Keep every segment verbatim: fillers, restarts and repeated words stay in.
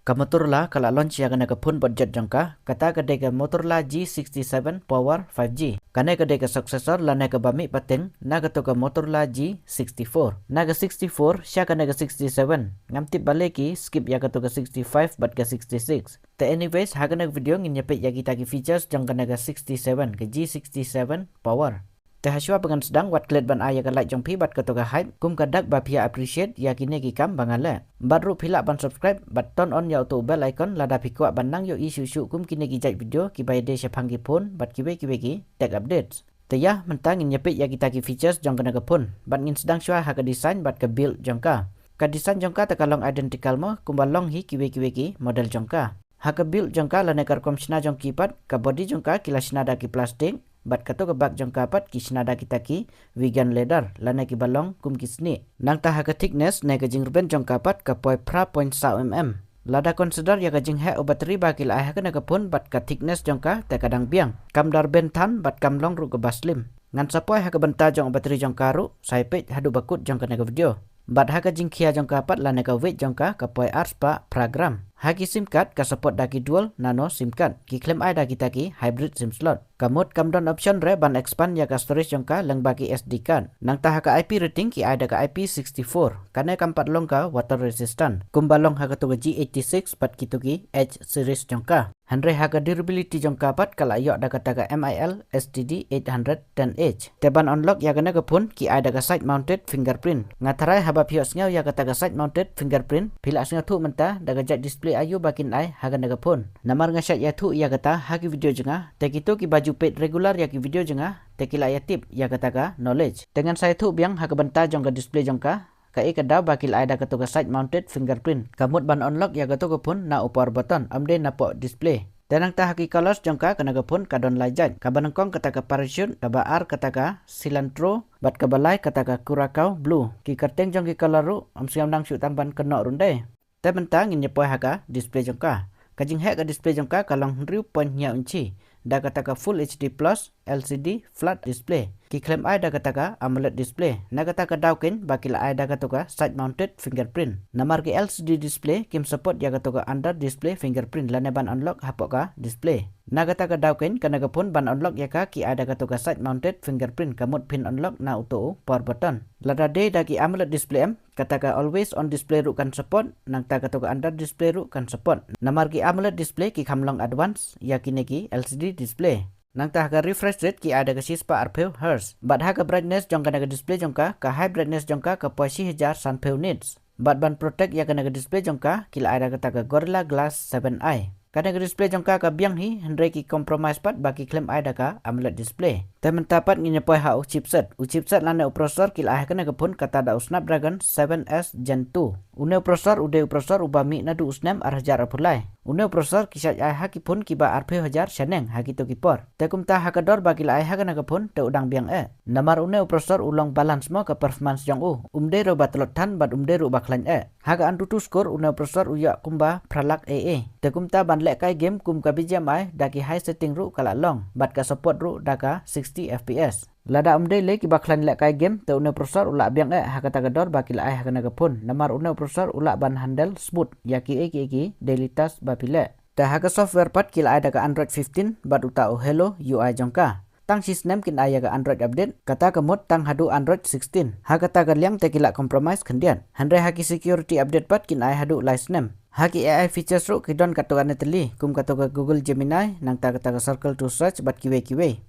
Ka Motorola ka la launch ïa kane ka phone budget jong ka, kata ka dei ka Motorola G sixty-seven Power five G. Kane ka dei ka successor lane kaba mih pateng na kato ka Motorola G sixty-four. Na ka sixty-four sha kane ka sixty-seven, ngam tip balei ki skip ïa kato ka sixty-five bad ka sixty-six. Te anyways, ha kane ka video ngin ïa peit ïa kita ki features jong kane ka sixty-seven, ka G sixty-seven Power. Te hashwa ba ngan sdang, wat klet ban ai ïa ka like jong phi bad kato ka hype, kum ka dak ba phi ïa appreciate ïa kine ki kam ba nga leh. Bad ruh phi lah ban subscribe bad turn on ïa uto u bell icon lada phi kwah ban nang ïohi shuh shuh kum kine ki jait video kiba ïadei shaphang ki phone bad kiwei kiwei ki tech updates. Te ïa, mynta ngin ïa peit ïa kita ki features jong kane ka phone bad ngin sdang shwa ha ka design bad ka build jong ka. Ka design jong ka te ka long identical mo kumba long hi kiwei kiwei ki model jong ka. Ha ka build jong ka lane ka rukom shna jong ki pat, ka body jong ka ki la shna da ki plastic, bad kato ka bak jong ka pat ki shna da kita ki vegan leather lane kiba long kum ki snieh. Nangta ha ka thickness ne ka jingrben jong ka pat ka poi phra point saw mm. Lada consider ïa ka jingheh u battery ba ki la ai ha kane ka phone bad ka thickness jong ka, te ka dang biang. Kam da rben than bad kam long ruh kaba slim. Ngan sa poi ha ka bynta jong u battery jong ka ruh, sa ïa peit haduh ba kut jong kane ka video. Bad ha ka jingkhia jong ka pat lane ka weight jong ka, ka poi arspah phra gram. Ha ki sim card ka support da ki dual nano sim card. Ki khlem ai da kita ki hybrid sim slot. Ka mut kam don option re ban expand ïa ka storage jong ka lyngba ki S D card. Nangta ha ka I P rating ki ai da ka I P sixty-four. Kane kam pat long ka water resistant kumba long ha kato ka G eighty-six bad kito ki H series jong ka. Hynrei ha ka durability jong ka pat ka la ïoh da kata ka M I L S T D eight hundred ten H. Te ban unlock ïa kane ka phone ki ai da ka side mounted fingerprint. Nga tharai haba phi ïohsngew ïa kata ka side mounted fingerprint, phi lah sngewthuh mynta da ka jait display aïu ba kin ai ha kane ka phone. Namar nga shait ïathuh ïa kata ha ki video jong nga, te kito kiba ju peit regular ïa ki video jong nga, te ki lah ïa tip ïa kata ka knowledge. Te ngan sa ïathuh biang ha ka bynta jong ka display jong ka, kaei ka daw ba ki la ai da kato ka side mounted fingerprint. Ka mut ban unlock ïa kato ka phone na u power button, ym dei na poh display. Te nangta ha ki colors jong ka, kane ka phone ka don lai jait. Kaba nyngkong kata ka parachute, kaba ar kata ka cilantro, bad kaba lai kata ka curacao blue. Ki kyrteng jong ki color ruh ym sngew nang shuh tang ban kynnoh ruh ym dei. Te mynta ngin ïa poi ha ka display jong ka. Ka jingheh ka display jong ka ka long hynriew point hynñiew inchi da kata ka Full H D plus L C D flat display. Ki khlem ai da kata ka AMOLED display. Na kata ka daw keiñ ba ki la ai da kato ka side mounted fingerprint. Namar ki L C D display kim support ïa kato ka under display fingerprint lane ban unlock hapoh ka display. Na kata ka daw keiñ kane ka phone ban unlock ïa ka ki ai da kato ka side mounted fingerprint, ka mut phin unlock na uto u power button. Lada dei da ki AMOLED display em, kata ka always on display ruh kan support, nangta kato ka under display ruh kan support. Namar ki AMOLED display ki kham long advance ïa kine ki L C D display. Nangta ha ka refresh rate ki ai da ka shispah arphew hertz. Bad ha ka brightness jong kane ka display jong ka, ka high brightness jong ka ka poi shi hajar sanphew nits. Bad ban protect ïa kane ka display jong ka, ki la ai da kata ka Gorilla Glass seven i. Kane ka display jong ka ka biang hi, hynrei ki compromise pat ba ki khlem ai da ka AMOLED display. Te mynta pat ngin ïa poi ha u chipset. U chipset lane u processor ki la ai ha kane ka phone kata da u Snapdragon seven S Gen two. Une u processor u dei u processor uba mih naduh u snem ar hajar arphew lai. Une u processor ki shait ai ha ki phone kiba arphew hajar shaneng ha kito ki por. Te kumta ha ka dor ba ki la ai ha kane ka phone te u dang biang eh. Namar une u processor u long balance mo ka performance jong u. Um dei ruh ba tlot than bad um dei ruh ba khlaiñ eh. Ha ka AnTuTu score une u processor u ïoh kumba phra lak A A. Te kumta ban lehkai game kum ka B G M I da ki high setting ruh ka la long bad ka support ruh da ka sixty F P S. Lada um dei lei kiba khlaiñ lehkai game te une u processor u lah biang eh ha kata ka dor ba ki la ai ha kane ka phone. Namar une u processor u lah ban handle smooth ïa kiei kiei ki daily task ba phi leh. Te ha ka software pat ki la ai da ka Android fifteen bad uta u Hello U I jong ka. Tang shi snem kin ai ïa ka Android update, kata ka mut tang haduh Android sixteen. Ha kata ka liang te ki la compromise khyndiat. Hynrei ha ki security update pat kin ai haduh lai snem. Ha ki A I features ruh ki don kato kane tylli, kum kato ka Google Gemini, nangta kata ka Circle to Search bad kiwei kiwei.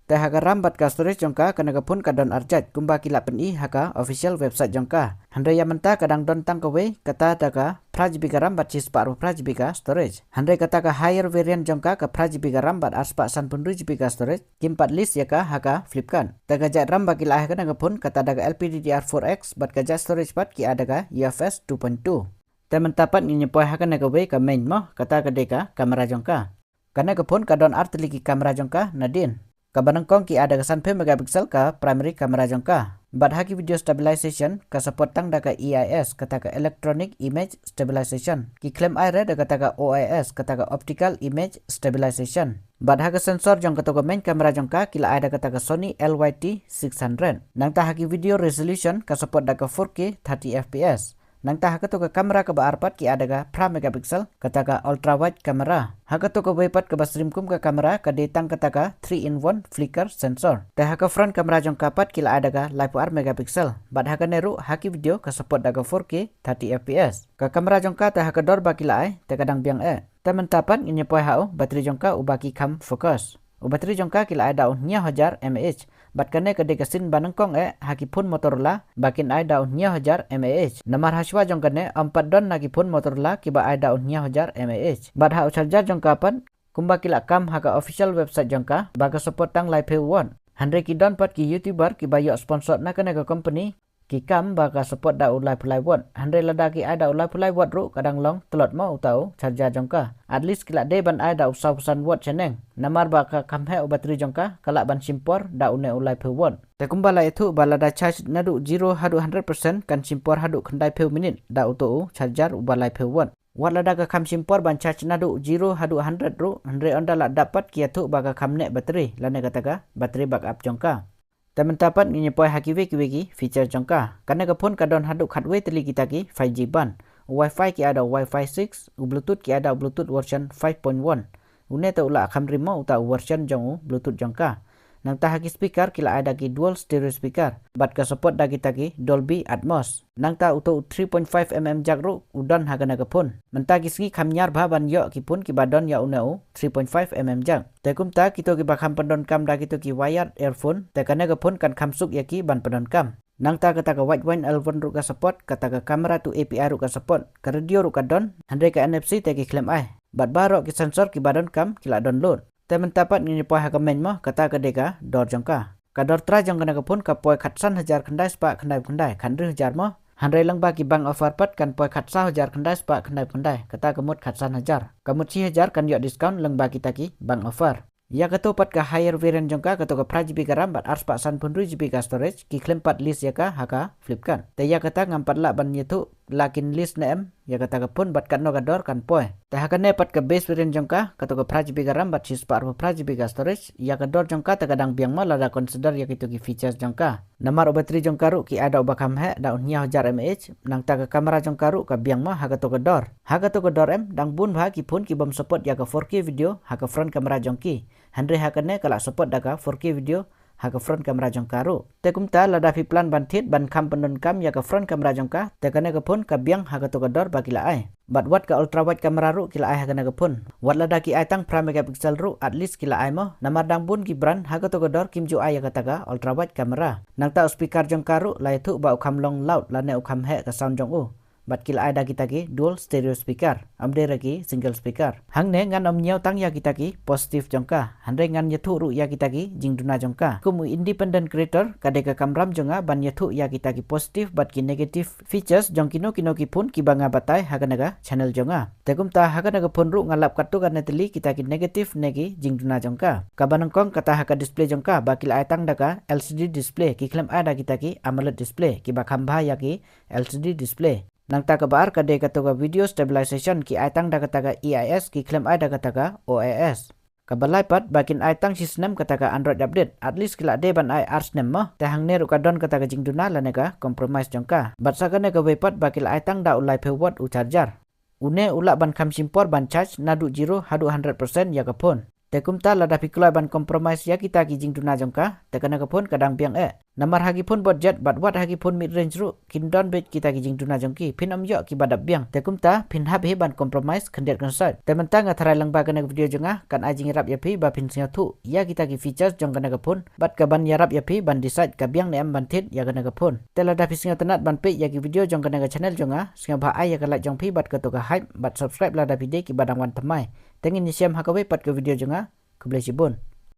Te ha ka RAM bad ka storage jong ka, kane ka phone ka don arjait, kumba ki la pyni ha ka official website jong ka. Hynrei ïa mynta ka dang don tang kawei, kata da ka phra G B ka RAM bad shispah arphew phra G B ka storage. Hynrei kata ka higher variant jong ka, ka phra G B ka RAM bad arspah sanphew hynriew G B ka storage, kim pat list ïa ka ha ka Flipkart. Te ka jait RAM ba ki la ai ha kane ka phone, kata da ka L P D D R four X bad ka jait storage pat ki ai da ka U F S two point two. Te mynta pat ngin ïa poi ha kane kawei ka main mo, kata ka dei ka camera jong ka. Kane ka phone ka don ar tylli ki camera jong ka nadien. Kaba nyngkong ki ai da ka sanphew megapixel ka primary camera jong ka. Bad ha ki video stabilization ka support tang da ka E I S, kata ka electronic image stabilization. Ki khlem ai re da kata ka O I S, kata ka optical image stabilization. Bad ha ka sensor jong kato ka main camera jong ka ki la ai da kata ka Sony L Y T six hundred. Nangta ha ki video resolution ka support da ka four K thirty F P S. Nangta ha kato ka kamera kaba ar pat ki ai da ka phra megapixel, kata ka ultra wide camera. Ha kato kawei pat kaba syriem kum ka kamera ka dei tang kata ka three in one flicker sensor. Te ha ka front kamera jong ka pat ki la ai da ka laiphew ar megapixel. Bad ha kane ruh ha ki video ka support da ka four K thirty F P S. Ka kamera jong ka te ha ka dor ba ki la ai te ka dang biang eh. Te mynta pat ngin ïa poi ha u battery jong ka uba ki kham focus. U battery jong ka ki la ai da u hynñiew hajar mAh. Bad kane ka dei ka sien ba nyngkong eh ha ki phone Motorola ba kin ai da u hynñiew hajar mAh. Namar ha shuwa jong kane ym pat don na ki phone Motorola kiba ai da u hynñiew hajar mAh. Bad ha u charger jong ka pat, kumba ki la kam ha ka official website jong ka, ba ka support tang laiphew watt. Hynrei ki don pat ki YouTuber kiba ïoh sponsor na kane ka company, ki kam ba ka support da u laiphew lai watt. Hynrei lada ki ai da u laiphew lai watt ruh ka dang long tlot mo uta u charger jong ka. At least ki la dei ban ai da u sawphew san watt shaneng. Namar ba ka kham heh u battery jong ka, ka lah ban shim por da une u laiphew watt. Te kumba la ïathuh ba lada charge naduh zero haduh hundred percent kan shim por haduh khyndaiphew minit da uto u charger uba laiphew watt. Wat lada ka kham shim por ban charge naduh zero haduh hundred ruh, hynrei ynda la dap pat ki ïathuh ba ka kham neh battery, lane kata ka battery backup jong ka. Te mynta pat ngin ïa poi ha kiwei kiwei ki feature jong ka. Kane ka phone ka don haduh khatwei tylli kita ki five G band. U Wi-Fi ki ai da u Wi-Fi six, u Bluetooth ki ai da u Bluetooth version five point one. Une te u la kham rim mo uta u version jong u Bluetooth jong ka. Nangta ha ki speaker ki la ai da ki dual stereo speaker. Bad ka support da kita ki Dolby Atmos. Nangta uto u three point five mm jack ruh u don ha kane ka phone. Mynta ki sngi kham ñiar bha ban ïoh ki phone kiba don ïa une u three point five mm jack. Te kumta kito kiba kham pyndonkam da kito ki wired earphone, te kane ka phone kan kham suk ïa ki ban pyndonkam. Nangta kata ka Widevine eleven ruh ka support, kata ka camera to A P I ruh ka support, ka radio ruh ka don, hynrei ka N F C te ki khlem ai. Bad baroh ki sensor kiba donkam ki la download. Te mynta pat ngin ïa poi ha ka main mo, kata ka dei ka dor jong ka. Ka dor trai jong kane ka phone ka poi khatsan hajar khyndai spah khyndai phew khyndai, khathynriew hajar mo. Hynrei lyngba ki bank offer pat kan poi khatsaw hajar khyndai spah khyndai phew khyndai, kata ka mut khatsan hajar. Ka mut shi hajar kan ïoh discount lyngba kita ki bank offer. Ïa kato pat ka higher variant jong ka, kato ka phra GB ka RAM bad arspah sanphew hynriew GB ka storage, ki khlem pat list ïa ka ha ka Flipkart. Te ïa kata ngam pat lah ban ïathuh la kin list ne em ïa kata ka phone bad katno ka dor kan poi. Te ha kane pat ka base variant jong ka, kato ka phra GB ka RAM bad shispah arphew phra GB ka storage, ïa ka dor jong ka te ka dang biang mo lada consider ïa kito ki features jong ka. Namar u battery jong ka ruh ki ai da uba kham heh da u hynñiew hajar mAh, nangta ka camera jong ka ruh ka biang mo ha kato ka dor. Ha kato ka dor em, dang bun bha ki phone ki bym support ïa ka four K video ha ka front camera jong ki. Hynrei ha kane ka la support da ka four K video ha ka front camera jong ka ruh. Te kumta lada phi plan ban thied ban kham pyndonkam ïa ka front camera jong ka, te kane ka phone ka biang ha kato ka dor ba ki la ai. Bad wat ka ultra wide camera ruh ki la ai ha kane ka phone. Wat lada ki ai tang phra megapixel ruh at least ki la ai mo. Namar dang bun ki brand ha kato ka dor kim ju ai ïa kata ka ultra wide camera. Nangta u speaker jong ka ruh la ïathuh ba u kham long loud lane u kham heh ka sound jong u. Bad ki la ai da kita ki dual stereo speaker, ym dei re ki single speaker. Hangne ngan ym ñiew tang ïa kita ki positive jong ka, hynrei ngan ïathuh ruh ïa kita ki jingduna jong ka. Kum u independent creator, ka dei ka kamram jong nga ban ïathuh ïa kita ki positive bad ki negative features jong kino kino ki phone kiba nga batai ha kane ka channel jong nga. Te kumta ha kane ka phone ruh nga lap katto katne tylli kita ki negative ne ki jingduna jong ka. Kaba nyngkong kata ha ka display jong ka, ba ki la ai tang da ka L C D display, ki khlem ai da kita ki AMOLED display kiba kham bha ïa ki L C D display. Nangta kaba ar ka dei kato ka video stabilization, ki ai tang da kata ka A I S, ki khlem ai da kata ka O I S. Kaba lai pat ba kin ai tang shi snem kata ka Android update, at least ki la dei ban ai ar snem mo. Te hangne ruh ka don kata ka jingduna lane ka compromise jong ka. Bad sa kane kawei pat ba ki la ai tang da u laiphew watt u charger. Une u lah ban kham shim por ban charge naduh zero haduh hundred percent ïa ka phone. Te kumta lada phi kloi ban compromise ïa kita ki jingduna jong ka, te kane ka phone ka dang biang eh. Namar ha ki phone budget bad wat ha ki phone mid range ruh kin don beit kita ki jingduna jong ki, phin ym ïoh kiba dap biang. Te kumta phin hap hi ban compromise khyndiat khynsoit. Te mynta nga tharai lyngba kane ka video jong nga kan ai jingïarap ïa phi ba phin sngewthuh ïa kita ki features jong kane ka phone bad ka ban ïarap ïa phi ban decide ka biang ne em ban thied ïa kane ka phone. Te lada phi sngewtynnat ban peit ïa ki video jong kane ka channel jong nga, sngewbha ai ïa ka like jong phi bad kato ka hype bad subscribe lada phi dei kiba dang wan thymmai. Te ngin ïashem ha kawei pat ka video jong nga. Khublei shibun.